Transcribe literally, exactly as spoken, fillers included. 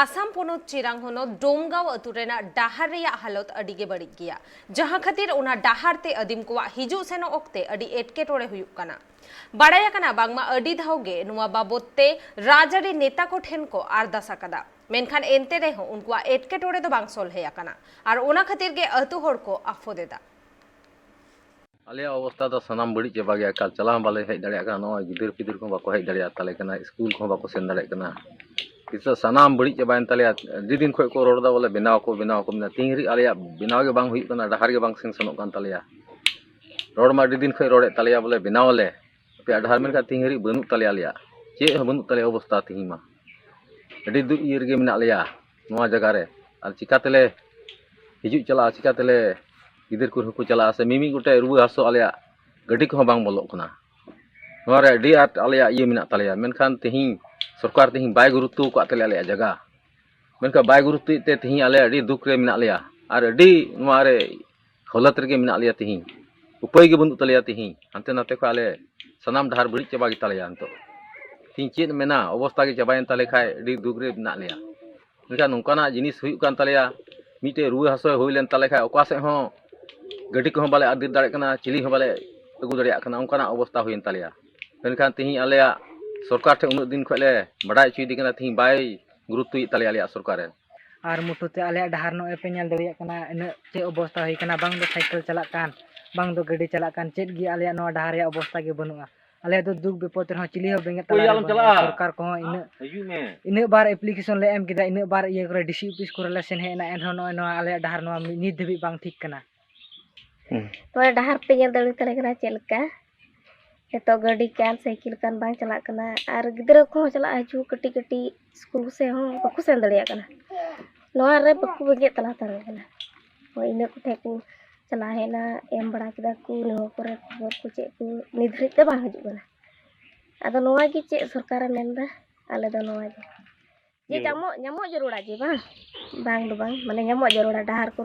ᱟᱥᱟᱢ ᱯᱚᱱᱚᱛ ᱪᱤᱨᱟᱝ ᱦᱚᱱᱚᱛ ᱰᱳᱢᱜᱟᱸᱣ ᱟᱹᱛᱩ ᱨᱮᱱᱟᱜ ᱰᱟᱦᱟᱨ ᱨᱮᱭᱟᱜ ᱦᱟᱞᱚᱛ ᱟᱹᱰᱤ ᱜᱮ ᱵᱟᱹᱲᱤᱡ ᱜᱮᱭᱟ, ᱡᱟᱦᱟᱸ ᱠᱷᱟᱹᱛᱤᱨ ᱚᱱᱟ ᱰᱟᱦᱟᱨ ᱛᱮ ᱟᱹᱫᱤᱢ ᱠᱚᱣᱟᱜ ᱦᱤᱡᱩᱜ ᱥᱮᱱᱚᱜ ᱚᱠᱛᱮ ᱟᱹᱰᱤ ᱮᱴᱠᱮᱴᱚᱬᱮ ᱦᱩᱭᱩᱜ ᱠᱟᱱᱟ᱾ ᱵᱟᱲᱟᱭ ᱟᱠᱟᱱᱟ ᱵᱟᱝᱢᱟ ᱟᱹᱰᱤ ᱫᱷᱟᱣ ᱜᱮ ᱱᱚᱣᱟ ᱵᱟᱵᱚᱛ ᱛᱮ ᱨᱟᱡᱽᱟᱹᱨᱤ ᱱᱮᱛᱟ ᱠᱚ ᱴᱷᱮᱱ ᱠᱚ ᱟᱨᱫᱟᱥ ᱟᱠᱟᱫᱟ, ᱢᱮᱱᱠᱷᱟᱱ ᱮᱱᱛᱮ ᱨᱮᱦᱚᱸ ᱩᱱᱠᱩᱣᱟᱜ ᱮᱴᱠᱮᱴᱚᱬᱮ ᱫᱚ ᱵᱟᱝ ᱥᱚᱞᱦᱮ ᱟᱠᱟᱱᱟ ᱟᱨ ᱚᱱᱟ ᱠᱷᱟᱹᱛᱤᱨ ᱜᱮ ᱟᱹᱛᱩ ᱦᱚᱲ ᱠᱚ ᱟᱯᱷᱚᱫ ᱮᱫᱟ᱾ ᱟᱞᱮᱭᱟᱜ ᱚᱵᱚᱥᱛᱷᱟ ᱫᱚ ᱥᱟᱱᱟᱢ ᱵᱟᱹᱲᱤᱡ ᱪᱟᱵᱟ ᱜᱮᱭᱟ, ᱮᱠᱟᱞ ᱪᱟᱞᱟᱣ ᱦᱚᱸ ᱵᱟᱞᱮ ᱦᱮᱡ ᱫᱟᱲᱮᱭᱟᱜ ᱠᱟᱱᱟ, ᱱᱚᱜᱼᱚᱭ ᱜᱤᱫᱟᱹᱨ ᱯᱤᱫᱟᱹᱨ ᱠᱚᱦᱚᱸ ᱵᱟᱠᱚ ᱦᱮᱡ ᱫᱟᱲᱮᱭᱟᱜ ᱛᱟᱞᱮ ᱠᱟᱱᱟ, ᱥᱠᱩᱞ ᱠᱚᱦᱚᱸ ᱵᱟᱠᱚ ᱥᱮᱱ ᱫᱟᱲᱮᱭᱟᱜ ᱠᱟᱱᱟ᱾ ᱱᱤᱛᱚᱜ ᱥᱟᱱᱟᱢ ᱵᱟᱹᱲᱤᱡ ᱪᱟᱵᱟᱭᱮᱱ ᱛᱟᱞᱮᱭᱟ᱾ ᱟᱹᱰᱤ ᱫᱤᱱ ᱠᱷᱚᱱ ᱠᱚ ᱨᱚᱲ ᱮᱫᱟ ᱵᱚᱞᱮ ᱵᱮᱱᱟᱣ ᱟᱠᱚ, ᱵᱮᱱᱟᱣ ᱟᱠᱚ, ᱢᱮᱱᱟ ᱛᱮᱦᱤᱧ ᱦᱟᱹᱨᱤᱡ ᱟᱞᱮᱭᱟᱜ ᱵᱮᱱᱟᱣ ᱜᱮ ᱵᱟᱝ ᱦᱩᱭᱩᱜ ᱠᱟᱱᱟ, ᱰᱟᱦᱟᱨ ᱜᱮ ᱵᱟᱝ ᱥᱮᱱ ᱥᱮᱱᱚᱜ ᱠᱟᱱ ᱛᱟᱞᱮᱭᱟ᱾ ᱨᱚᱲ ᱢᱟ ᱟᱹᱰᱤ ᱫᱤᱱ ᱠᱷᱚᱱ ᱨᱚᱲᱮᱫ ᱛᱟᱞᱮᱭᱟ ᱵᱚᱞᱮ ᱵᱮᱱᱟᱣ ᱟᱞᱮ, ᱟᱯᱮᱭᱟᱜ ᱰᱟᱦᱟᱨ, ᱢᱮᱱᱠᱷᱟᱱ ᱛᱮᱦᱤᱧ ᱦᱟᱹᱨᱤᱡ ᱵᱟᱹᱱᱩᱜ ᱛᱟᱞᱮᱭᱟ, ᱟᱞᱮᱭᱟᱜ ᱪᱮᱫ ᱦᱚᱸ ᱵᱟᱹᱱᱩᱜ ᱛᱟᱞᱮᱭᱟ ᱚᱵᱚᱥᱛᱟ ᱛᱮᱦᱤᱧ ᱢᱟ᱾ ᱟᱹᱰᱤ ᱫᱩᱠ ᱤᱭᱟᱹ ᱨᱮᱜᱮ ᱢᱮᱱᱟᱜ ᱞᱮᱭᱟ ᱱᱚᱣᱟ ᱡᱟᱭᱜᱟ ᱨᱮ᱾ ᱟᱨ ᱪᱤᱠᱟ ᱛᱮᱞᱮ ᱦᱤᱡᱩᱜ ᱪᱟᱞᱟᱜᱼᱟ, ᱪᱤᱠᱟ ᱛᱮᱞᱮ ᱜᱤᱫᱟᱹᱨ ᱠᱚ ᱦᱚᱸᱠᱚ ᱪᱟᱞᱟᱜᱼᱟ, ᱥᱮ ᱢᱤᱢᱤᱫ ᱜᱚᱴᱮᱡ ᱨᱩᱣᱟᱹ ᱦᱟᱹᱥᱩ ᱟᱞᱮᱭᱟᱜ ᱜᱟᱹᱰᱤ ᱠᱚᱦᱚᱸ ᱵᱟᱝ ᱵᱚᱞᱚᱜ ᱠᱟᱱᱟ᱾ ᱱᱚᱣᱟ ᱨᱮ ᱟᱹᱰᱤ ᱟᱸᱴ ᱟᱞᱮᱭᱟᱜ ᱤᱭᱟᱹ ᱢᱮᱱᱟᱜ ᱛᱟᱞᱮᱭᱟ, ᱢᱮᱱᱠᱷᱟᱱ ᱛᱮᱦᱮᱧ ᱥᱚᱨᱠᱟᱨ ᱛᱮᱦᱮᱧ ᱵᱟᱭ ᱜᱩᱨᱩᱛᱛᱚ ᱟᱠᱟᱫ ᱛᱟᱞᱮᱭᱟ ᱟᱞᱮᱭᱟᱜ ᱡᱟᱭᱜᱟ᱾ ᱢᱮᱱᱠᱷᱟᱱ ᱵᱟᱭ ᱜᱩᱨᱩᱛᱛᱚᱭᱮᱫ ᱛᱮ ᱛᱮᱦᱮᱧ ᱟᱞᱮ ᱟᱹᱰᱤ ᱫᱩᱠ ᱨᱮ ᱢᱮᱱᱟᱜ ᱞᱮᱭᱟ ᱟᱨ ᱟᱹᱰᱤ ᱱᱚᱣᱟ ᱨᱮ ᱦᱟᱞᱚᱛ ᱨᱮᱜᱮ ᱢᱮᱱᱟᱜ ᱞᱮᱭᱟ᱾ ᱛᱮᱦᱮᱧ ᱩᱯᱟᱹᱭ ᱜᱮ ᱵᱟᱹᱱᱩᱜ ᱛᱟᱞᱮᱭᱟ᱾ ᱛᱮᱦᱮᱧ ᱦᱟᱱᱛᱮ ᱱᱟᱛᱮ ᱠᱷᱚᱱ ᱟᱞᱮ ᱥᱟᱱᱟᱢ ᱰᱟᱦᱟᱨ ᱵᱟᱹᱲᱤᱡ ᱪᱟᱵᱟ ᱜᱮᱛᱟᱞᱮᱭᱟ ᱱᱤᱛᱚᱜ᱾ ᱛᱮᱦᱮᱧ ᱪᱮᱫ ᱢᱮᱱᱟ, ᱚᱵᱚᱥᱛᱟ ᱜᱮ ᱪᱟᱵᱟᱭᱮᱱ ᱛᱟᱞᱮ ᱠᱷᱟᱡ ᱟᱹᱰᱤ ᱫᱩᱠ ᱨᱮ ᱢᱮᱱᱟᱜ ᱞᱮᱭᱟ᱾ ᱢᱮᱱᱠᱷᱟᱱ ᱱᱚᱝᱠᱟᱱᱟᱜ ᱡᱤᱱᱤᱥ ᱦᱩᱭᱩᱜ ᱠᱟᱱ ᱛᱟᱞᱮᱭᱟ, ᱢᱤᱫᱴᱮᱡ ᱨᱩᱣᱟᱹ ᱦᱟᱹᱥᱩ ᱦᱩᱭ ᱞᱮᱱ ᱛᱟᱞᱮ ᱠᱷᱟᱡ ᱚᱠᱟ ᱥᱮᱫ ᱦᱚᱸ ᱜᱟᱹᱰᱤ ᱠᱚᱦᱚᱸ ᱵᱟᱞᱮ ᱟᱹᱫᱟᱹᱭ ᱫᱟᱲᱮᱭᱟᱜ ᱠᱟᱱᱟ, ᱪᱤᱞᱤ ᱦᱚᱸ ᱵᱟᱞᱮ ᱟᱹᱜᱩ ᱫᱟᱲᱮᱭᱟᱜ ᱠᱟᱱᱟ, ᱚᱱᱠᱟᱱᱟᱜ ᱚᱵᱚᱥᱛᱟ ᱦᱩᱭᱮᱱ ᱛᱟᱞᱮᱭᱟ᱾ ᱢᱮᱱᱠᱷᱟᱱ ᱛᱮᱦᱮᱧ ᱟᱞᱮᱭᱟᱜ ᱥᱚᱨᱠᱟᱨ ᱴᱷᱮᱱ ᱩᱱᱟᱹᱜ ᱫᱤᱱ ᱠᱷᱚᱱ ᱞᱮ ᱵᱟᱰᱟᱭ ᱦᱚᱪᱚᱭᱮᱫᱮ ᱠᱟᱱᱟ, ᱛᱮᱦᱮᱧ ᱵᱟᱭ ᱜᱩᱨᱩᱛᱛᱚᱭᱮᱫ ᱛᱟᱞᱮᱭᱟ ᱟᱞᱮᱭᱟᱜ ᱥᱚᱨᱠᱟᱨᱮ᱾ ᱟᱨ ᱢᱩᱴᱷᱩ ᱛᱮ ᱟᱞᱮᱭᱟᱜ ᱰᱟᱦᱟᱨ ᱱᱚᱜᱼᱚᱭ ᱯᱮ ᱧᱮᱞ ᱫᱟᱲᱮᱭᱟᱜ ᱠᱟᱱᱟ, ᱤᱱᱟᱹᱜ ᱪᱮᱫ ᱚᱵᱚᱥᱛᱟ ᱦᱩᱭ ᱠᱟᱱᱟ, ᱵᱟᱝ ᱫᱚ ᱥᱟᱭᱠᱮᱞ ᱪᱟᱞᱟᱜ ᱠᱟᱱ, ᱵᱟᱝ ᱫᱚ ᱜᱟᱹᱰᱤ ᱪᱟᱞᱟᱜ ᱠᱟᱱ, ᱪᱮᱫ ᱜᱮ ᱟᱞᱮᱭᱟᱜ ᱱᱚᱣᱟ ᱰᱟᱦᱟᱨ ᱨᱮᱭᱟᱜ ᱚᱵᱚᱥᱛᱟ ᱜᱮ ᱵᱟᱹᱱᱩᱜᱼᱟ᱾ ᱟᱞᱮ ᱫᱚ ᱫᱩᱠ ᱵᱤᱯᱚᱫ ᱨᱮᱦᱚᱸ ᱪᱤᱞᱤ ᱦᱚᱸ ᱵᱮᱸᱜᱮᱫ ᱛᱟᱞᱮ ᱵᱟᱹᱱᱩᱜᱼᱟ᱾ ᱥᱚᱨᱠᱟᱨ ᱠᱚᱦᱚᱸ ᱤᱱᱟᱹᱜ, ᱤᱱᱟᱹᱜ ᱵᱟᱨ ᱮᱯᱞᱤᱠᱮᱥᱚᱱ ᱞᱮ ᱮᱢ ᱠᱮᱫᱟ, ᱤᱱᱟᱹᱜ ᱵᱟᱨ ᱤᱭᱟᱹ ᱠᱚᱨᱮ, ᱰᱤ ᱥᱤ ᱚᱯᱷᱤᱥ ᱠᱚᱨᱮ ᱞᱮ ᱥᱮᱱ ᱦᱮᱡ ᱮᱱᱟ, ᱮᱱᱦᱚᱸ ᱱᱚᱜᱼᱚᱭ ᱱᱚᱣᱟ ᱟᱞᱮᱭᱟᱜ ᱰᱟᱦᱟᱨ ᱱᱚᱣᱟ ᱢᱤ-, ᱱᱤᱛ ᱫᱷᱟᱹᱵᱤᱡ ᱵᱟᱝ ᱴᱷᱤᱠ ᱠᱟᱱᱟ᱾ ᱦᱩᱸ᱾ ᱱᱚᱣᱟ ᱰᱟᱦᱟᱨ ᱯᱮ ᱧᱮᱞ ᱫᱟᱲᱮ ᱛᱟᱞᱮ ᱠᱟᱱᱟ ᱪᱮᱫ ᱞᱮᱠᱟ? ᱱᱤᱛᱚᱜ ᱜᱟᱹᱰᱤ ᱠᱟᱱ, ᱥᱟᱭᱠᱮᱞ ᱠᱟᱱ ᱵᱟᱝ ᱪᱟᱞᱟᱜ ᱠᱟᱱᱟ, ᱟᱨ ᱜᱤᱫᱽᱨᱟᱹ ᱠᱚᱦᱚᱸ ᱪᱟᱞᱟᱜ ᱦᱤᱡᱩᱜ ᱠᱟᱹᱴᱤᱡ ᱠᱟᱹᱴᱤᱡ ᱥᱠᱩᱞ ᱥᱮᱫ ᱦᱚᱸ ᱵᱟᱠᱚ ᱥᱮᱱ ᱫᱟᱲᱮᱭᱟᱜ ᱠᱟᱱᱟ᱾ ᱱᱚᱣᱟ ᱨᱮ ᱵᱟᱠᱚ ᱵᱮᱸᱜᱮᱫ ᱛᱟᱞᱟ ᱦᱟᱛᱟᱲ ᱠᱟᱱᱟ᱾ ᱦᱳᱭ, ᱤᱱᱟᱹ ᱠᱚᱴᱷᱮᱱ ᱠᱚ ᱪᱟᱞᱟᱣ ᱦᱮᱡ ᱮᱱᱟ, ᱮᱢ ᱵᱟᱲᱟ ᱠᱮᱫᱟ ᱠᱚ ᱱᱚᱣᱟ ᱠᱚᱨᱮ ᱠᱷᱚᱵᱚᱨ ᱠᱚ ᱪᱮᱫ ᱠᱚ, ᱱᱤᱛ ᱫᱷᱟᱹᱨᱤᱡ ᱛᱮ ᱵᱟᱝ ᱦᱤᱡᱩᱜ ᱠᱟᱱᱟ᱾ ᱟᱫᱚ ᱱᱚᱣᱟ ᱜᱮ ᱪᱮᱫ ᱥᱚᱨᱠᱟᱨᱮ ᱢᱮᱱᱫᱟ? ᱟᱞᱮ ᱫᱚ ᱱᱚᱣᱟ ᱜᱮ ᱡᱮ ᱡᱮ ᱧᱟᱢᱚᱜ, ᱧᱟᱢᱚᱜ ᱡᱟᱹᱨᱩᱲᱟ ᱡᱮ ᱵᱟᱝ, ᱵᱟᱝ ᱫᱚ ᱵᱟᱝ, ᱢᱟᱱᱮ ᱧᱟᱢᱚᱜ ᱡᱟᱹᱨᱩᱲᱟ ᱰᱟᱦᱟᱨ ᱠᱚ᱾